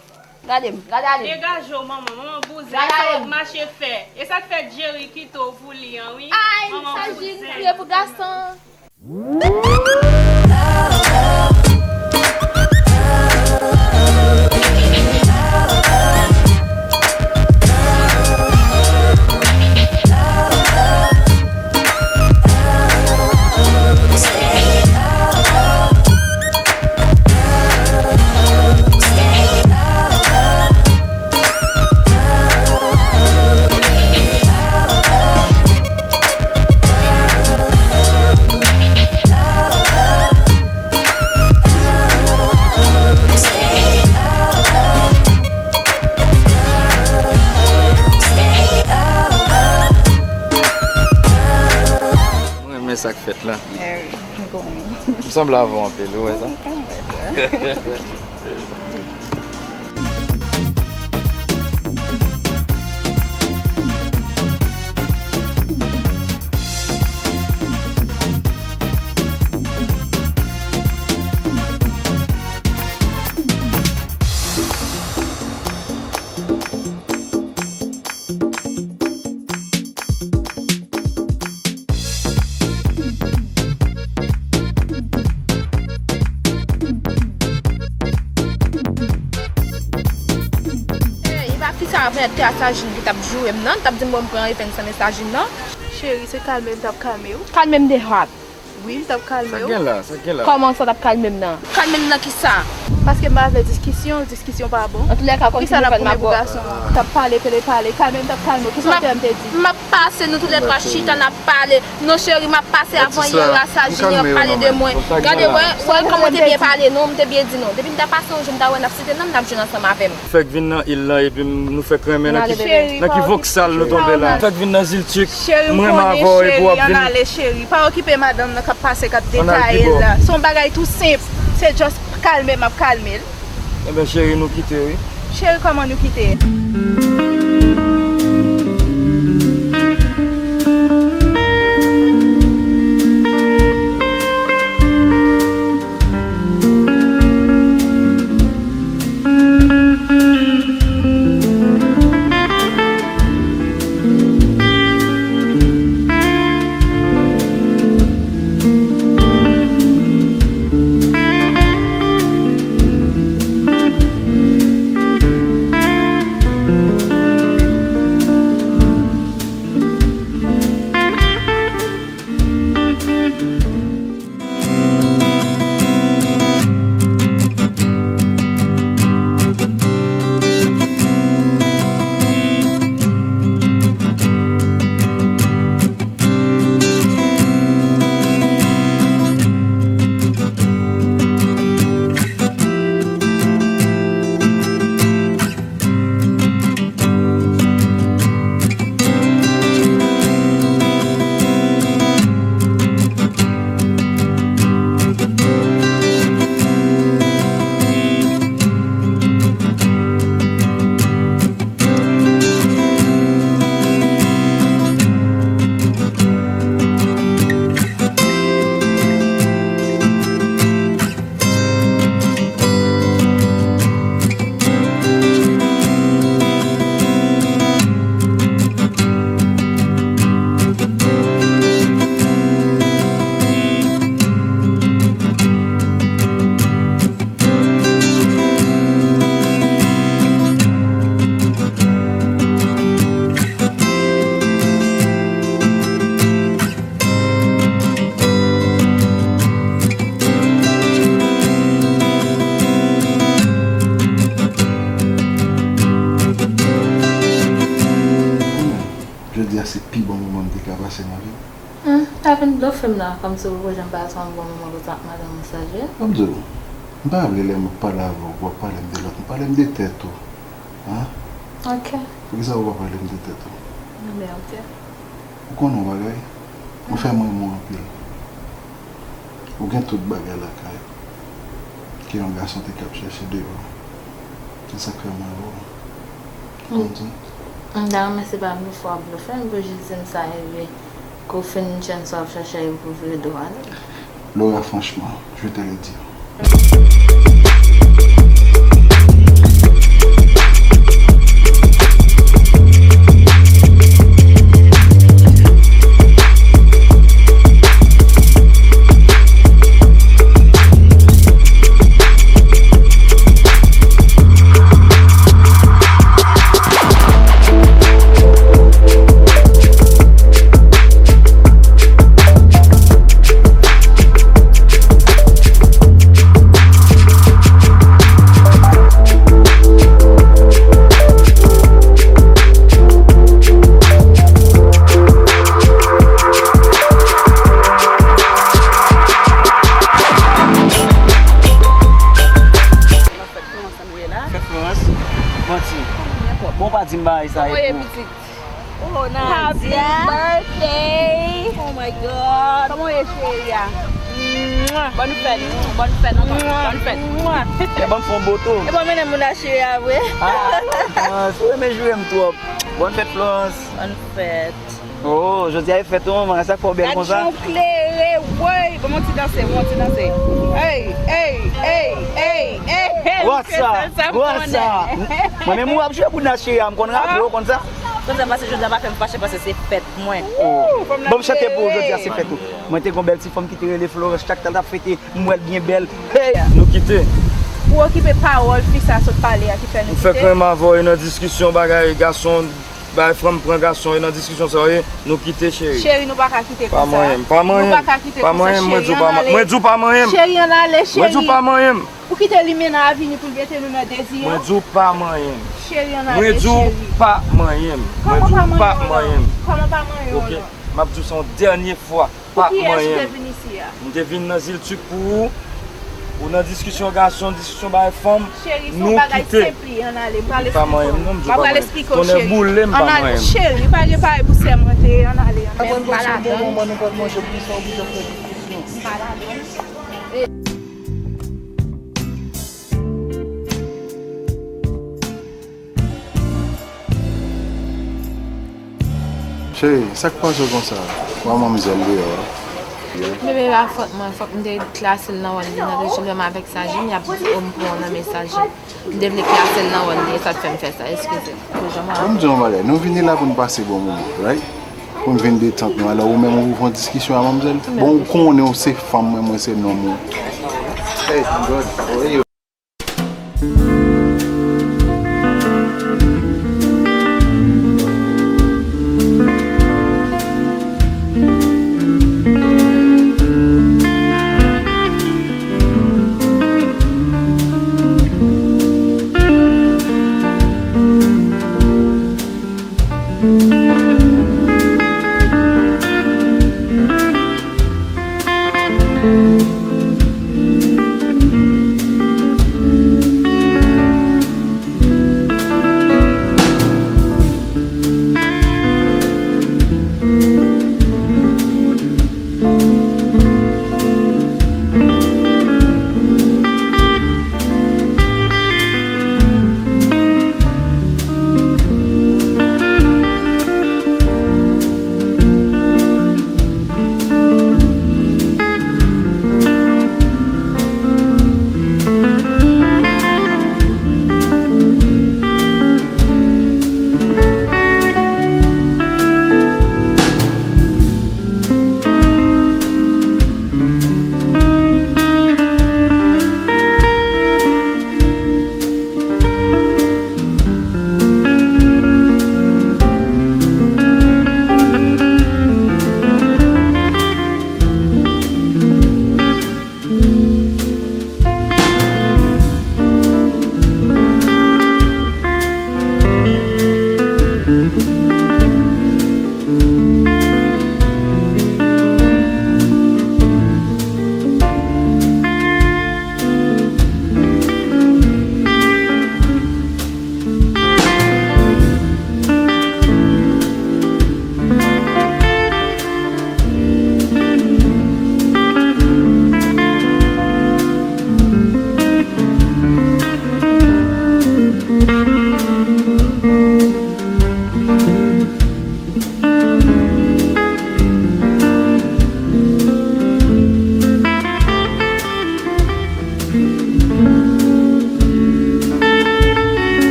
Gade m, gade ale. Degaje w, manman, manman bouzen. Gade ale. E sa w ap mache fè? E sa k fè Jerry kite w pou li an, wi. Ay, Sajlin, kriye pou gason. Mwen renmen sa k fèt la. Eh wi, m konnen. M sanble avè w anpil, ou wè sa? M wè sa. Mèt, te a Sajin ki t ap joure m nan, t ap di m bon m pran revanj sou men Sajin nan. Cheri, se kalme m t ap kalme w. Kalme m de hat. Wi, m t ap kalme w. Sa gen la, sa gen la. Kòman sa t ap kalme m nan? Kalme m nan kisa? Paske m pa vle diskisyon, diskisyon pa bon. Antoulèka, kòm ti nouvèl m ap ba w. Kisa n ap pwouve pou gason an? T ap pale, pale, pale. Kalme m t ap kalme w. Kisa w te wè m te di? M ap pase, nou toulètwa chita, n ap pale. Non, cheri, m ap pase avan yè a, Sajin ap pale de mwen. Gade, wè, wè kòman w te byen pale, non, m te byen di non. Depi m ta pase yon jou, m ta wè n ap site non m, n ap jwenn ansanm avè m. Fèk vin nan il lan epi nou fèk renmen nan ki, nan ki voksal nou tonbe la. Fèk vin nan Ziltik, m renmen avè w epi w ap vin. Cheri, ann ale, cheri. Pa okipe madanm nan k ap pase, k ap detaye l la. Se yon bagay tou senp. Se just kalme m ap kalme l. Enben, cheri, nou kite, wi. Cheri, kòman nou kite? Jodi a se pi bon moman m te ka pase nan vi m. Hmm, pa vin blofe m non, kòmsi ou poko janm pase yon bon moman konsa ak madanm ou sa, Jay. Ban m di w, m pa vle lè m ap pale avè w, w ap pale m de lòt, m pale m de tèt ou. Hein? Ok. Poukisa ou pa pale m de tèt ou? Enben, ok. Ou konnen yon bagay? Ou fè m renmen w anpil. Ou gen tout bagay lakay ou ke yon gason te kab chèche devan. Se sa k fè m renmen w. Ou konprann sa? M ta renmen se pa blofe w ap blofe m, pou jis di m sa, epi ke w fin tchenn sa w ap chèche a, epi ke w vire do w ale. Laura, franchement, je te le dis. Fèt Florence, manti. Bon, pa di m bagay sa e pou. Oh, Nadia. Happy birthday. Oh my God. Kòman w ye, cheri a? Mwah. Bòn fèt. Bòn fèt ankò. Mwah. Bòn fèt. Mwah. E ban m fè yon boto. E ban m mennen moun a cheri a vre. Ah, ah, si w renmen joure m twòp. Bòn fèt, Florence. Bòn fèt. Oh, jodi a e fèt ou, manman, sa k fè w bèl konsa? Gad jan w klere, woy! Ban m yon ti danse, ban m yon ti danse. Ey, ey, ey, ey, ey, ey! What's up? What's up? Mwen menm ou ap jwe pou Nadia, m konn raple w, konn sa? Konn sa, paske jodi a pa fè m fache, paske se fèt mwen. Oh. Ban m chante pou ou, jodi a se fèt ou. Mwen te gon bèl ti fanm ki te rele Florence, chak tan l t ap fete, m wè l byen bèl. Hey! Nou kite. Ou okipe pawòl fi sa sot pale a ki fè nou kite. M fèk renmen avè w, e nan diskisyon bagay gason, bagay fanm pran gason, e nan diskisyon sa yo ye, nou kite cheri. Cheri, nou pa ka kite konsa. Pa manyen m, pa manyen m. Nou pa ka kite konsa, cheri, ann ale. Mwen di w pa manyen m. Cheri, ann ale, cheri. Mwen di w pa manyen m. Ou kite limena a vini pou l mete nou nan dezi an. Mwen di w pa manyen m. Cheri, ann ale, cheri. Mwen di w pa manyen m. Mwen di w pa manyen m. Kòman pa manyen w non? Kòman pa manyen w non? M ap di w sa yon dènye fwa. Pa manyen m. Pou kiyès ou te vin isi a? M te vin nan Zil Tik pou ou. Ou nan diskisyon gason, diskisyon bagay fanm. Cheri, se yon bagay senp li, ann ale. M pral eksplike w. M pral eksplike w, cheri. Tonnè boule m, pa manyen m. Cheri, pa gen parèy pou sèmante, ann ale. Aprann pase yon bon moman, nou pral manje, pou sa oblije ap fè diskisyon. M pa ladann. Cheri, sa k pase w konsa? Wè manmzèl deyò a. Bebe, pa fòt mwen, fòk m te klase l nan wòl li, nan rejim menm avèk sa, Jimmy ap di o m pran nan mesaj. M te vle klase l nan wòl li, e sa k fè m fè sa, eskize. Bon, m di w yon bagay, nou vini la pou n pase bon moman, right? Pou n vin detant nou, alò ou menm ou ouvri yon diskisyon a manmzèl? Bon, ou konnen ou se fanm mwen, mwen se nonm ou. Hey, I'm good. How are you?